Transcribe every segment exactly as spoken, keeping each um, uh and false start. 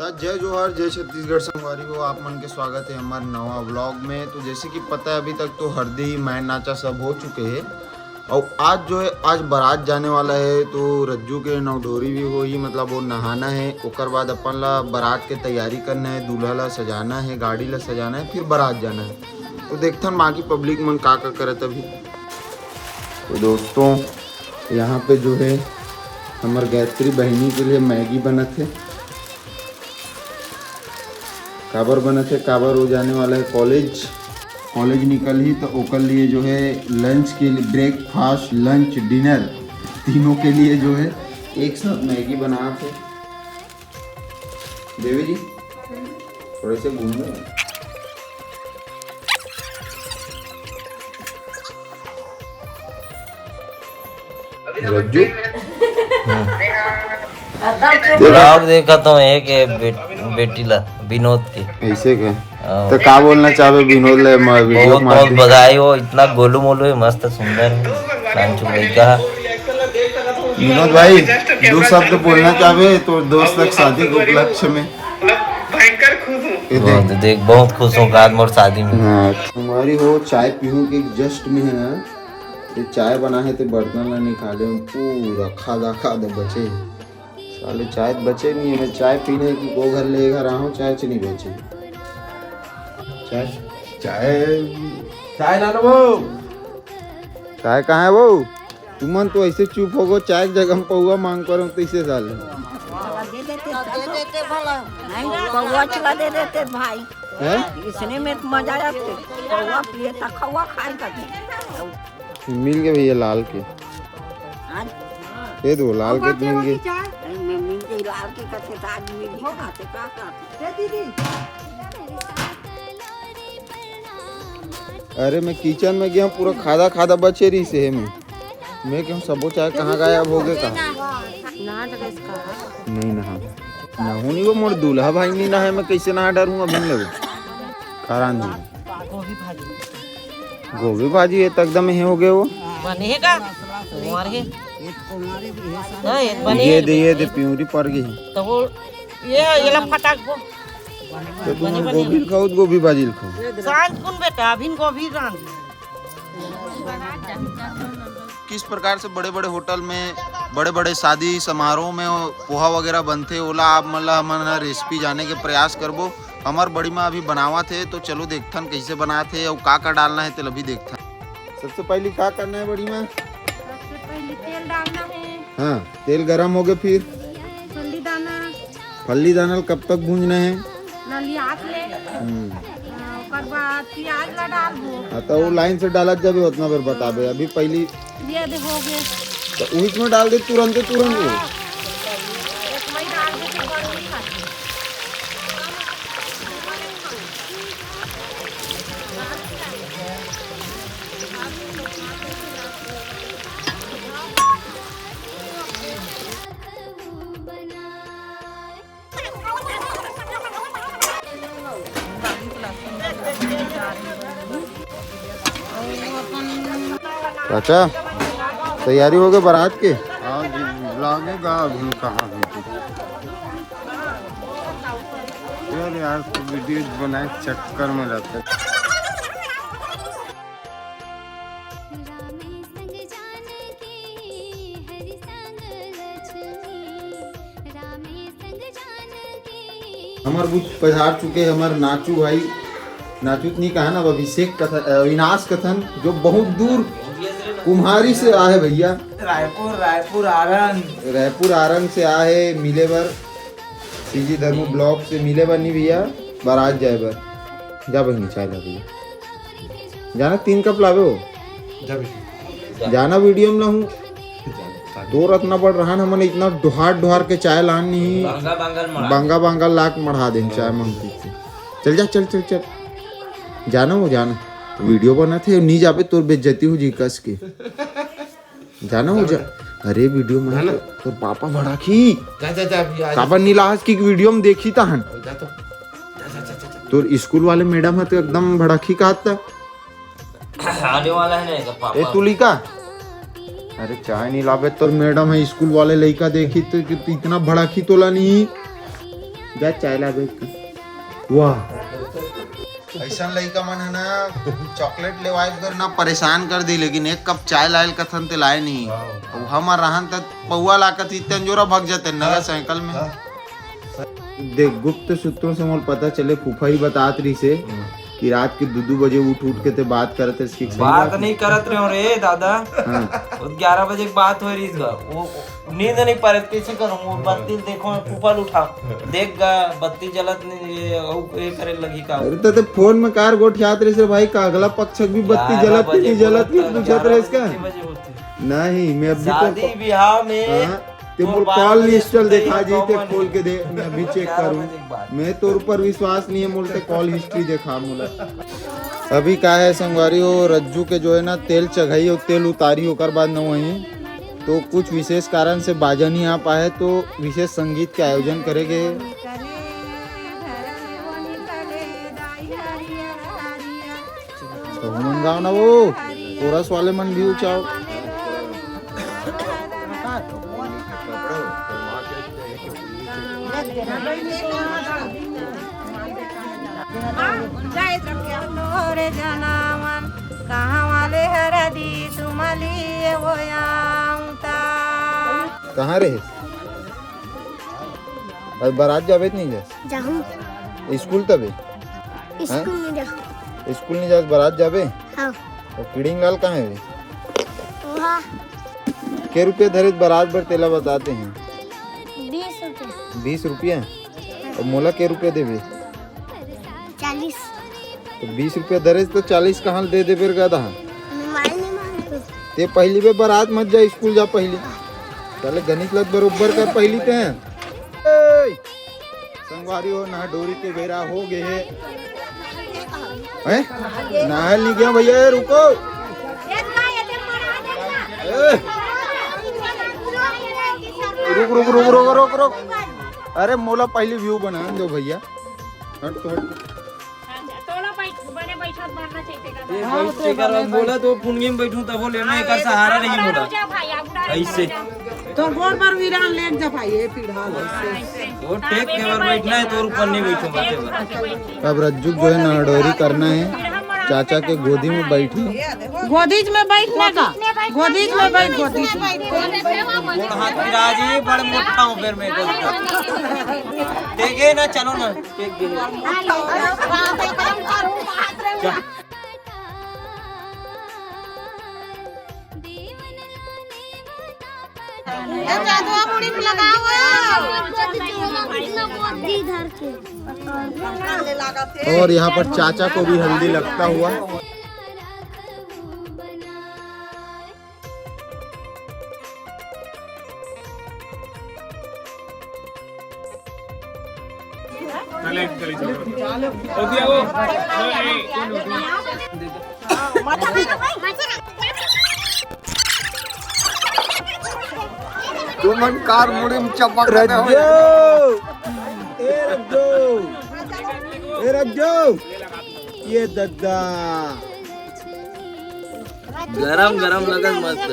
त जय जोहार, जय छत्तीसगढ़ संगवारी हो, आप मन के स्वागत है हमारे नवा व्लॉग में। तो जैसे कि पता है, अभी तक तो हरदी, मायन नाचा सब हो चुके हैं। और आज जो है, आज बारात जाने वाला है, तो रज्जू के नवडोरी भी होही, मतलब वो नहाना है, ओकर बाद अपन ला बारात के तैयारी करना है, दूल्हा ला सजाना है, गाड़ी ला सजाना है, फिर बारात जाना है। तो देखथन बाकी पब्लिक मन का का करत अभी। तो दोस्तों, यहाँ पे जो है, हमर गायत्री बहिनी के लिए मैगी बनत है। काबर बनत है, काबर वो जाने वाला है कॉलेज। कॉलेज निकलही तो ओकर लिए जो है लंच के लिए, ब्रेकफास्ट, लंच, डिनर तीनों के लिए जो है एक साथ मैगी बनात है। देवी जी, थोड़े से घूम लो। रज्जू, ब्लॉग देखा तो एक ए बे, बेटी ला विनोद के। ऐसे का? तो का बोलना चाहबे विनोद ले, म- वीडियो बहुत के बहुत माध्यम से? बधाई हो, इतना गोलू मोलू है, मस्त सुंदर है, कांचू लड़का है। विनोद भाई, दो शब्द बोलना चाहबे तो दोस्त तक शादी के उपलक्ष्य में? ये देख। बहुत देख, बहुत खुश हूँ आज मोर शादी में। हाँ, हमारी हो चाय पीहूँ के जस्ट में है ना, ये चाय बना है तो बर्तन ला निकाले, पूरा खादा खादा बचे। साले चाय बचे नहीं है, मैं चाय पीने है कि वो घर ले घर आऊँ, चाय च नहीं बचे। चाय, चाय, चाय ला लो वो। चाय कहाँ है वो? तुमन तो ऐसे चुप हो गो, चाय के जगह में पौवा मांग करो तो इसे साले। दे देते, दे देते भला। नहीं, पौवा चला दे देते भाई। हैं? इसने में तो मजा आते। पौवा पिए त खौवा खाए करते। मिल गए भैया लाल के। आज ये दो लाल के मिल गए। मैं मिल गई लाल के कथे, तो आज मिल गई खाते का खाते। अरे, मैं किचन में गया, पूरा खादा खादा बचे रही से में। मैं कहूँ सबो चाय कहाँ गायब हो गए का? नहीं नहा, नहू नहीं वो मोर दूल्हा भाई नहीं नहा है, मैं कैसे नहा डरूँ अभी लोग। कारण जी। गोभी भाजी ये तो एकदम हे हो गए वो। बनेगा। तुम्हारे हाँ, ये बने। ये दे, ये दे, प्यूरी पड़ गई। तो वो ये ये ला फटाक को। तो तुम गोभी खाओ तो गोभी भाजी खाओ। सांझ कुन बेटा, अभिन गोभी रांध। किस प्रकार से बड़े बड़े होटल में, बड़े बड़े शादी समारोह में पोहा वगैरह बनथे, ओला आप मन ला हमन ह रेसिपी जाने के प्रयास करबो। हमर बड़ी माँ अभी बनावत हे, तो चलो देखथन कैसे बनात हे अउ का का डालना है, तेला भी देखथन। सबसे पहले का करना है बड़ी माँ? सबसे पहले तेल डालना है। हाँ, तेल गरम हो गए, फिर फल्ली दाना। फल्ली दाना ल कब तक भूंजना है? ललियात ले। हम्म। हाँ, ओकर बाद प्याज ला डालबो। हाँ, तो वो लाइन से डालत जाबे, उतना बेर बताबे। अभी पहली ये दे हो गए। तो उहिच में डाल दे तुरंत, तुरंत। एक मई डाल दे तो बड़ नहीं खाते। चाचा, तैयारी हो गई बारात के? हाँ जी, लागेगा अभी कहाँ भी। यार, यार, तो वीडियो बनाए चक्कर में रहता है। हमर बीच पधार चुके हमर नाचू भाई, नाचू तो नहीं कहा ना, अब अभिषेक कथन, अ, अविनाश कथन, जो बहुत दूर कुम्हारी से आए भैया। रायपुर, रायपुर आरंग। रायपुर आरंग से आए मिले बर, सीजी धर्मू ब्लॉक से मिले बर नहीं भैया, बारात जाए बर। जा बहिनी, चाय ला भैया। जाना तीन कप लावे हो। जाना वीडियो में लाहूं। तोर अतना बड़ रहन, हमन इतना डोहार डोहार के चाय लान नहीं। बांगा बांगल मड़ा। बांगा बांगल लाक मढ़ा देन चाय मंगती से। चल जा, चल, चल, चल। जाना हो, जाना। वीडियो बनाथे, नहीं जाबे तोर बेइज्जती हो जी कस के। जाना हो जा। अरे वीडियो में तो तोर पापा भड़ाखी। जा, जा, जा, अभी आ जा। काबर नहीं लाहस कि वीडियो में देखी तहन। जा तो। जा, जा, जा, जा, जा। तोर स्कूल वाले मैडम ह तो एकदम भड़ाखी कहत था। आने वाला है ना इसका पापा। ए तुलिका, अरे चाय नहीं लाबे तोर मैडम है, स्कूल वाले लइका देखी तो कि तू इतना भड़ाखी तोला नहीं। जा चाय ला बेच के। वाह। ऐसा लइका मन है ना, चॉकलेट लेवाए बर ना परेशान कर दी, लेकिन एक कप चाय लायल कथन ते लाए नहीं। अब हम रहन त पौवा ला कथी, इतने जोरा भग जाते नगा साइकिल में। देख, गुप्त सूत्रों से मोर पता चले, फूफा ही बतात रही से कि रात के दू दू बजे उठ उठ के ते बात करत रहिस कि सही बात बात नहीं करत रहे रे दादा। हाँ। वो ग्यारह बजे के बात हो रही इसका, वो नींद नहीं पा रहे, कैसे करूँ? वो बत्ती देखो, फूफा उठा, देख गा, बत्ती जलत नहीं, ये, वो ये करे लगी का। अरे तो ते फोन में कार गोठियात रहे से भाई, का अगला पक्ष भी बत्ती जलत कि नहीं जलत कि पूछत रहे इसका। नहीं, मैं अभी तो शादी ब्याह में हाँ। ते मोर कॉल हिस्ट्री देखा जी, ते खोल के दे, मैं अभी चेक करूँ। मैं तोर ऊपर विश्वास नहीं है, मोल ते कॉल हिस्ट्री देखा मोला। अभी का है संगवारी हो, रज्जू के जो है ना तेल चघाई और तेल उतारी, ओकर बाद न वही तो कुछ विशेष कारण से बाजा नहीं आ पाए, तो विशेष संगीत के आयोजन करेंगे। तो मन गाओ ना वो, कोरस वाले मन भी उचाओ। कहाँ रहे? आज बारात जाबे त नहीं जास? जाहूँ। स्कूल तबे? स्कूल नहीं जा। स्कूल नहीं जास, बारात जाबे? हाँ। तो किड़िंग लाल कहाँ है? वहाँ। के रुपया धरे बारात बर तेला बताते हैं? बीस रुपया। बीस रुपया? और मोला के रुपया देबे? चालीस। तो बीस रुपया धरे तो चालीस कहाँ दे देबे रे गधा? मोबाइल नहीं मांगते। ते पहली बे बारात मत जा, स्कूल जा पहली। चले गणित लत बरोबर कर पहली ते। ए, संगवारी हो, नहा डोरी के बेरा हो गए है। हैं? नहाए नहीं गया भैया, ए, रुको। ए, रुक, रुक, रुक। अरे मोला पहली व्यू बना दो भैया। हट तो हट। अच्छा, तोला बैठ, बने बैठत बनना चाहिए तेरा। ये हाँ, बैठ तो के कर बने बोला तो पुनगी में बैठूं तब बोले मैं एकर सहारा नहीं बोला। जा भाई, आगू डाल ऐसे। जा। तो गोड़ पर वीरान लेट जा भाई, ये पीढ़ा ले। हाँ, ऐसे। वो टेक के ऊपर बैठना है तो ऊपर नहीं बैठूंगा तेरे। अब रज्जू जो है ना डोरी करना है, चाचा के गोदी में बैठी। गोदीज में बैठना का? गोदीज में बैठ, गोदीज में। गोड़ हाथ गिरा जी, बड़ मोटा हूँ फिर मैं गोद का। देखे ना, चलो ना। और यहाँ पर चाचा को भी हल्दी लगता हुआ। तुमन कार मुड़ी में चपक रहे हो। ए रज्जो, ए रज्जो, ये दद्दा। गरम गरम लगत मस्त।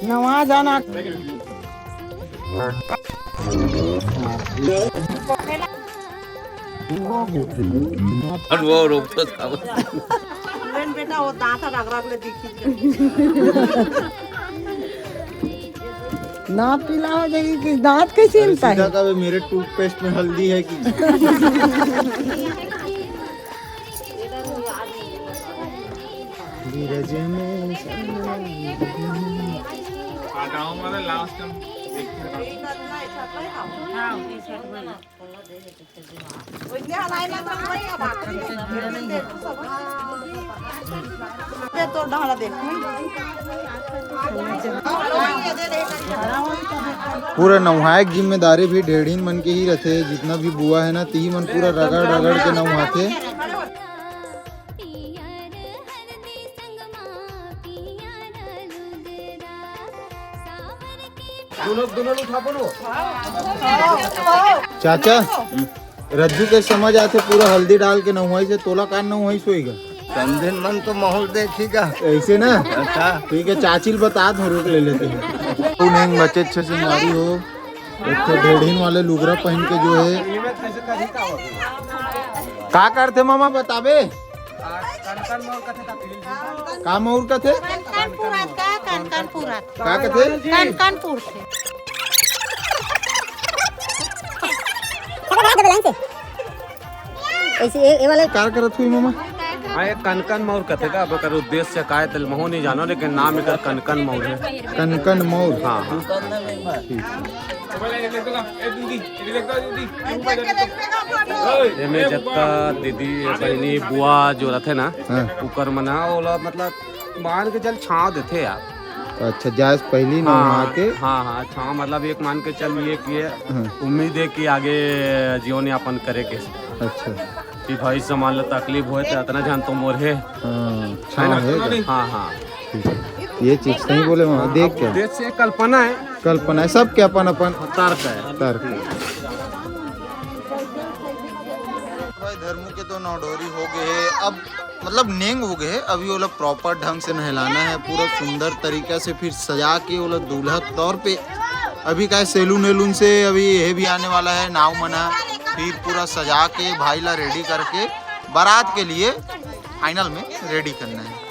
नवा जाना। हट वो रोक तो था। बेटा वो दांत रगड़ा के दिखी। ना पीला हो जाएगी कि दांत कैसे हिलता है? का मेरे टूथपेस्ट में हल्दी है कि? धीरज में पूरा नवहाए के जिम्मेदारी भी ढेढ़ीन मन के ही रथे। जितना भी बुआ है ना, तिही मन पूरा रगड़ रगड़ के नवहाथे। दोनों, दोनों उठा बोलो। चाचा, रज्जू के समझ आथे पूरा हल्दी डाल के नहुआई से, तोला कान नहुआई सोएगा। समझे मन तो माहौल देखिगा। ऐसे ना? अच्छा। ठीक है, चाची ल बता दो, रोक ले लेते हैं। तू नहीं बचे अच्छे से नारी हो। एक ठो ढेढ़िन वाले लुगरा पहन के जो है, का करथे मामा बताबे? का मौर कथे? कनकनपुर का, कनकनपुर। का कथे? कनकनपुर से। ऐसे ये, ये वाले का करत हुई मामा? हाँ, ये कनकन मौर कथे का, अब एकर उद्देश्य का है, तेल महू नहीं जानो, लेकिन नाम एकर कनकन मौर है। कनकन मौर। हाँ, हाँ। ठीक। एमे जतका दीदी, बहिनी, बुआ जो रथे ना, हाँ। उकर मन ह, ओला मतलब मान के चल छाँव देथे यार। अच्छा, जाए से पहली हाँ, नहा के? हाँ, हाँ, छाँव मतलब एक मान के चल ये कि ये हाँ। उम्मीद है कि आगे जीवन यापन करे के। अच्छा। कि भविष्य मान लो तकलीफ होए तो इतना जान तो मोर है। हाँ, है ना? छाँव है। हाँ, हाँ। ठीक है। ये चीज सही बोले मामा, देख अब के। उद्देश्य कल्पना है। कल्पना है, सबके अपन अपन तर्क है। तर्क। भाई धर्मू के तो नौडोरी हो गए है, अब मतलब नेंग हो गए है, अभी ओला प्रॉपर ढंग से नहलाना है, पूरा सुंदर तरीका से फिर सजा के ओला दूल्हा के तौर पे अभी का सैलून वैलून से अभी ये भी आने वाला है नाव मना, फिर पूरा सजा के भाई ला रेडी करके बारात के लिए फाइनल में रेडी करना है।